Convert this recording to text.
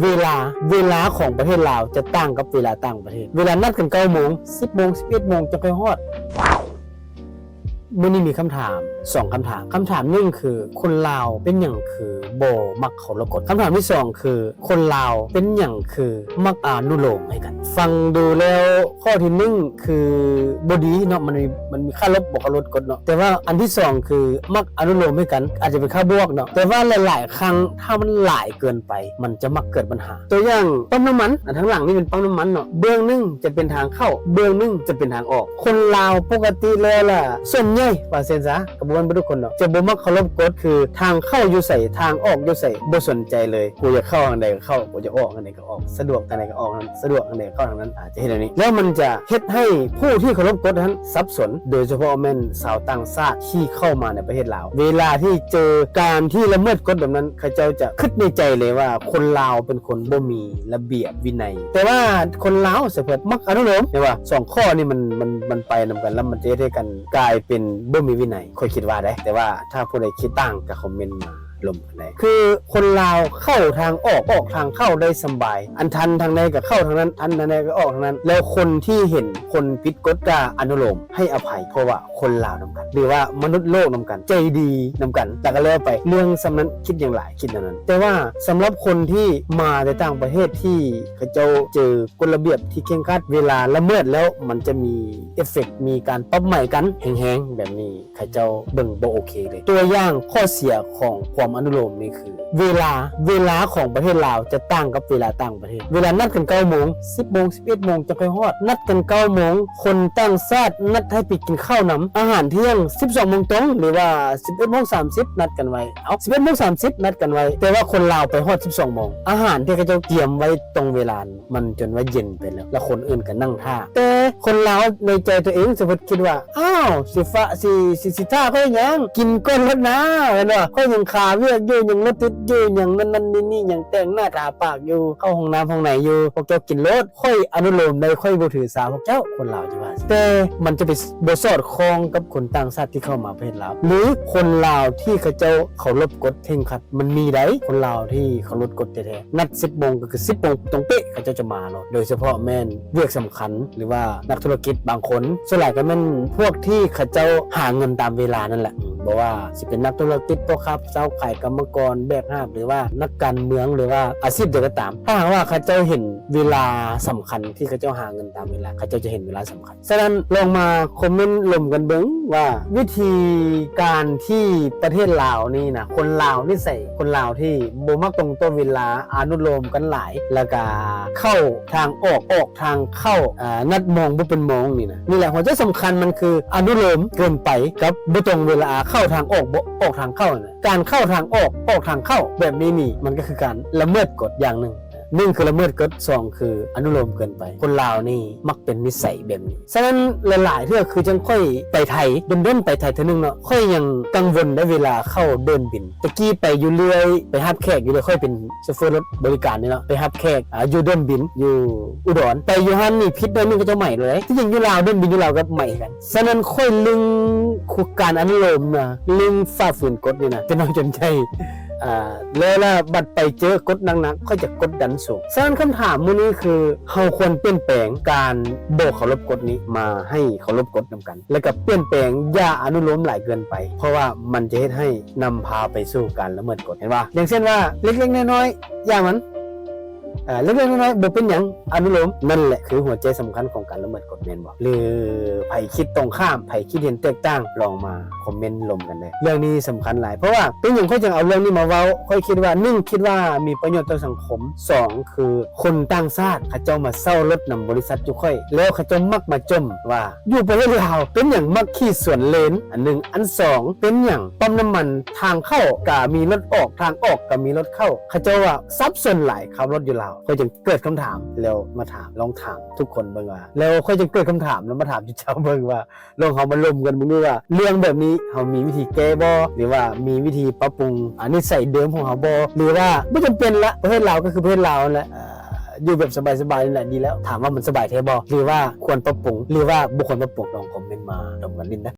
ເວລາ ເວລາຂອງປະເທດລາວຈະຕ່າງກັບເວລາຕ່າງປະເທດ. ເວລານັດກັນເກົ້າໂມງ ສິບໂມງ ສິບເອັດໂມງຈັ່ງຄ່ອຍຮອດ. ມື້ນີ້ມີຄຳຖາມສອງຄຳຖາມ. ຄຳຖາມໜຶ່ງຄື ຄົນລາວເປັນຫຍັງຄືບໍ່ມັກເຄົາລົບກົດ? ຄຳຖາມທີສອງຄື ຄົນລາວເປັນຫຍັງຄືມັກອະນຸໂລມໃຫ້ກັນ? ຟັງດູແລ້ວ ຂໍ້ທີໜຶ່ງຄືບໍ່ດີເນາະ, ມັນມີ ມັນມີຄ່າລົບ ບໍ່ເຄົາລົບກົດເນາະ. ແຕ່ວ່າອັນທີສອງຄືມັກອະນຸໂລມໃຫ້ກັນ ອາດຈະເປັນຄ່າບວກເນາະ. ແຕ່ວ່າຫຼາຍໆຄັ້ງ ຖ້າມັນຫຼາຍເກີນໄປ ມັນຈະມັກເກີດບັນຫາ. ຕົວຢ່າງ ປ້ຳນ້ຳມັນ ອັນທາງຫຼັງນີ້ເປັນປ້ຳນ້ຳມັນເນາະ, ເບື້ອງໜຶ່ງຈະເປັນທາງເຂົ້າ ເບື້ອງໜຶ່ງຈະເປັນທາງອອກ. ຄົນລາວປົກກະຕິແລ້ວລະ ສ່ວນໃຫຍ່ວ່າຊັ້ນຊະ ກໍບໍ່ແມ່ນເບິດທຸກຄົນເນາະ ຈະບໍ່ມັກເຄົາລົບກົດ ຄືທາງເຂົ້າຢູ່ໃສ ທາງອອກຢູ່ໃສ ບໍ່ສົນໃຈເລີຍ. ກູຢາກເຂົ້າທາງໃດກໍເຂົ້າ ກູຢາກອອກທາງໃດກໍອອກ ສະດວກທາງໃດກໍອອກທາງນັ້ນ ສະດວກທາງໃດກໍເຂົ້າທາງນັ້ນ. ອາ ຈະເຮັດແນວນີ້ ແລ້ວມັນຈະເຮັດໃຫ້ຜູ້ທີ່ເຄົາລົບກົດນັ້ນສັບສົນ ໂດຍສະເພາະແມ່ນຊາວຕ່າງຊາດທີ່ເຂົ້າມາໃນປະເທດລາວ. ເວລາທີ່ເຈີການທີ່ລະເມີດກົດແບບນັ້ນ ເຂົາເຈົ້າຈະຄິດໃນໃຈເລີຍວ່າ ຄົນລາວເປັນຄົນບໍ່ມີລະບຽບວິໄນ. ແຕ່ວ່າຄົນລາວສະເພາະມັກອະນຸໂລມ ແຕ່ວ່າສອງຂໍ້ນີ້ມັນ ມັນ ມັນໄປນຳກັນ ແລ້ວມັນຈະເຮັດໃຫ້ກັນກາຍເປັນບໍ່ມີວິໄນ ຂ້ອຍຄິດວ່າໄດ໋. ແຕ່ວ່າຖ້າຜູ້ໃດຄິດຕ່າງກໍຄອມເມັນມາລົມກັນໄດ້. ຄືຄົນລາວເຂົ້າທາງອອກ ອອກທາງເຂົ້າໄດ້ສະບາຍ, ອັນທັນທາງໃດກໍເຂົ້າທາງນັ້ນ ທັນທາງໃດກໍອອກທາງນັ້ນ. ແລ້ວຄົນທີ່ເຫັນຄົນຜິດກົດກໍອະນຸໂລມ ໃຫ້ອະໄພ ເພາະວ່າຄົນລາວນຳກັນ ຫຼືວ່າມະນຸດໂລກນຳກັນ ໃຈດີນຳກັນ ແລ້ວກໍແລ້ວໄປ. ເລື່ອງສ່ຳນັ້ນຄິດຫຍັງຫຼາຍ ຄິດແນວນັ້ນ. ແຕ່ວ່າສຳລັບຄົນທີ່ມາແຕ່ຕ່າງປະເທດ ທີ່ເຂົາເຈົ້າເຈີກົດລະບຽບທີ່ເຄັ່ງຄັດ ເວລາລະເມີດແລ້ວ ມັນຈະມີເອຟເຟັກ ມີການປັບໃໝກັນແຮງໆແບບນີ້ ເຂົາເຈົ້າເບິ່ງບໍ່ໂອເຄເລີຍ. ຕົວຢ່າງຂໍ້ເສຍຂອງຄວາມອະນຸໂລມນີ້ຄື ເວລາ ເວລາຂອງປະເທດລາວຈະຕ່າງກັບເວລາຕ່າງປະເທດ. ເວລານັດກັນເກົ້າໂມງ ສິບໂມງ ສິບເອັດໂມງຈັ່ງຄ່ອຍຮອດ. ນັດກັນເກົ້າໂມງ ຄົນຕ່າງຊາດນັດໃຫ້ໄປກິນເຂົ້ານຳ ອາຫານທ່ຽງ ສິບສອງໂມງຕົງ ຫຼືວ່າ ສິບເອັດໂມງສາມສິບ ນັດກັນໄວ້. ເອົາ ສິບເອັດໂມງສາມສິບ ນັດກັນໄວ້ ແຕ່ວ່າຄົນລາວໄປຮອດ ສິບສອງໂມງ. ອາຫານທີ່ເຂົາເຈົ້າກຽມໄວ້ຕົງເວລາ ມັນຈົນວ່າເຢັນໄປແລ້ວ ແລ້ວຄົນອື່ນກໍນັ່ງຖ້າ. ແຕ່ຄົນລາວໃນໃຈຕົວເອງສະເພິດຄິດວ່າ ອ້າວ ຊິຟ້າ ຊິ ຊິ ຊິຖ້າຂ້ອຍຫຍັງ? ກິນກ່ອນໂລດນາ ແມ່ນບໍ່? ຂ້ອຍຍັງຄາວຽກຢູ່ ຍັງລົດຕິດຢູ່ ຍັງນັ້ນໆນີ້ໆ ຍັງແຕ່ງໜ້າທາປາກຢູ່ ເຂົ້າຫ້ອງນ້ຳຫ້ອງໃນຢູ່. ພວກເຈົ້າກິນໂລດ ຂ້ອຍອະນຸໂລມໄດ້ ຂ້ອຍບໍ່ຖືສາພວກເຈົ້າ. ຄົນລາວຈະວ່າ ແຕ່ມັນຈະໄປບໍ່ສອດຄ່ອງກັບຄົນຕ່າງຊາດທີ່ເຂົ້າມາປະເທດລາວ ຫຼືຄົນລາວທີ່ເຂົາເຈົ້າເຄົາລົບກົດເຄັ່ງຄັດ. ມັນມີໃດ໋ ຄົນລາວທີ່ເຄົາລົບກົດແທ້ໆ ນັດສິບໂມງກໍຄືສິບໂມງຕົງເປະ ເຂົາເຈົ້າຈະມາໂລດ. ໂດຍສະເພາະແມ່ນວຽກສຳຄັນ ຫຼືວ່ານັກທຸລະກິດບາງຄົນ ສ່ວນຫຼາຍກໍແມ່ນພວກທີ່ເຂົາເຈົ້າຫາເງິນຕາມເວລານັ້ນແຫຼະ. ບໍ່ວ່າຊິເປັນນັກທຸລະກິດ, ພໍ່ຄ້າຊາວຂາຍ, ກຳມະກອນ, ແບກຫາບ ຫຼືວ່ານັກການເມືອງ ຫຼືວ່າອາຊີບໃດກໍຕາມ, ຖ້າຫາກວ່າເຂົາເຈົ້າເຫັນເວລາສຳຄັນທີ່ເຂົາເຈົ້າຫາເງິນຕາມເວລາ, ເຂົາເຈົ້າຈະເຫັນເວລາສຳຄັນ. ສະນັ້ນ ລອງມາຄອມເມັນລົມກັນເບິ່ງວ່າ ວິທີການທີ່ປະເທດລາວນີ້ນະ, ຄົນລາວນິໄສ ຄົນລາວທີ່ບໍ່ມັກຕົງຕໍ່ເວລາ, ອະນຸໂລມກັນຫຼາຍ, ແລ້ວກະເຂົ້າທາງອອກ, ອອກທາງເຂົ້າ, ອາ, ນັດໂມງບໍ່ເປັນໂມງນີ້ນະ. ນີ້ແຫຼະ ຫົວໃຈສຳຄັນມັນຄືອະນຸໂລມເກີນໄປກັບບໍ່ຕົງເວລາ, ເຂົ້າທາງອອກບໍ່ອອກທາງເຂົ້ານະ. ການເຂົ້າທາງອອກ, ອອກທາງເຂົ້າແບບນີ້ນີ້ ມັນກໍຄືການລະເມີດກົດຢ່າງໜຶ່ງ. ໜຶ່ງຄືລະເມີດກົດ, ສອງຄືອະນຸໂລມເກີນໄປ. ຄົນລາວນີ້ມັກເປັນນິໄສແບບນີ້. ສະນັ້ນຫຼາຍໆເທື່ອຄືຈັ່ງຂ້ອຍໄປໄທ, ດົນໆໄປໄທເທື່ອໜຶ່ງເນາະ, ຂ້ອຍຍັງກັງວົນໃນເວລາເຂົ້າເດີ່ນບິນ. ແຕ່ກີ້ໄປຢູ່ເລື້ອຍ, ໄປຮັບແຂກຢູ່ເລື້ອຍ, ຂ້ອຍເປັນໂຊເຟີລົດບໍລິການນີ້ເນາະ, ໄປຮັບແຂກ, ອາ, ຢູ່ເດີ່ນບິນ, ຢູ່ອຸດອນ. ໄປຢູ່ຫັ້ນນີ້ຜິດໜ້ອຍໜຶ່ງ ເຂົາເຈົ້າໄໝເລີຍ. ທີ່ຈິງຢູ່ລາວ, ເດີ່ນບິນຢູ່ລາວກໍໄໝຄືກັນ. ສະນັ້ນຂ້ອຍລຶ້ງຄູການອະນຸໂລມນະ, ລຶ້ງຝ່າຝືນກົດນີ້ນະ, ແຕ່ນ້ອຍຈົນໃຫຍ່. ອາ ແລ້ວລະບັດໄປເຈີກົດໜັກໆ ຂ້ອຍຈະກົດດັນສູງ. ສະນັ້ນຄຳຖາມມື້ນີ້ຄື ເຮົາຄວນປ່ຽນແປງການບໍ່ເຄົາລົບກົດນີ້ ມາໃຫ້ເຄົາລົບກົດນຳກັນ, ແລ້ວກໍປ່ຽນແປງຢ່າອະນຸໂລມຫຼາຍເກີນໄປ, ເພາະວ່າມັນຈະເຮັດໃຫ້ນຳພາໄປສູ່ການລະເມີດກົດ. ເຫັນບໍ່? ຢ່າງເຊັ່ນວ່າ ເລັກໆນ້ອຍໆ ຢ່າມັນ ເອີ ເລັກໆນ້ອຍໆ ບໍ່ເປັນຫຍັງ ອະນຸໂລມ. ນັ້ນແຫຼະຄືຫົວໃຈສຳຄັນຂອງການລະເມີດກົດ ແມ່ນບໍ່? ຫຼືໃຜຄິດຕົງຂ້າມ, ໃຜຄິດເຫັນແຕກຕ່າງ, ລອງມາຄອມເມັນລົມກັນເດີ້. ເລື່ອງນີ້ສຳຄັນຫຼາຍ, ເພາະວ່າເປັນຫຍັງຂ້ອຍຈຶ່ງເອົາເລື່ອງນີ້ມາເວົ້າ? ຂ້ອຍຄິດວ່າ ໜຶ່ງ ຄິດວ່າມີປະໂຫຍດຕໍ່ສັງຄົມ, ສອງ ຄືຄົນຕ່າງຊາດເຂົາເຈົ້າມາເຊົ່າລົດນຳບໍລິສັດຢູ່ຂ້ອຍ, ແລ້ວເຂົາເຈົ້າມັກມາຈົ່ມວ່າ ຢູ່ປະເທດລາວເປັນຫຍັງມັກຂີ່ສວນເລນ ອັນໜຶ່ງ, ອັນສອງ ເປັນຫຍັງປ້ຳນ້ຳມັນທາງເຂົ້າກະມີລົດອອກ, ທາງອອກກະມີລົດເຂົ້າ. ເຂົາເຈົ້າວ່າສັບສົນຫຼາຍ ຂັບລົດຢູ່ລາວ. ຂ້ອຍຈຶ່ງເກີດຄຳຖາມ ແລ້ວມາຖາມ, ລອງຖາມທຸກຄົນເບິ່ງວ່າ, ແລ້ວຂ້ອຍຈຶ່ງເກີດຄຳຖາມ ແລ້ວມາຖາມເຈົ້າເບິ່ງວ່າ ລອງເຮົາມາລົມກັນເບິ່ງດູວ່າ ເລື່ອງແບບນີ້ເຮົາມີວິທີແກ້ບໍ່ ຫຼືວ່າມີວິທີປັບປຸງ ອາ ນິໄສເດີມຂອງເຮົາບໍ່ ຫຼືວ່າບໍ່ຈຳເປັນລະ, ປະເທດລາວກໍຄືປະເທດລາວນັ້ນແຫຼະ, ເອີ ຢູ່ແບບສະບາຍໆນີ້ແຫຼະດີແລ້ວ. ຖາມວ່າມັນສະບາຍແທ້ບໍ່ ຫຼືວ່າຄວນປັບປຸງ ຫຼືວ່າບໍ່ຄວນປັບປຸງ? ລອງຄອມເມັນມາລົມກັນຫຼິ້ນນະ.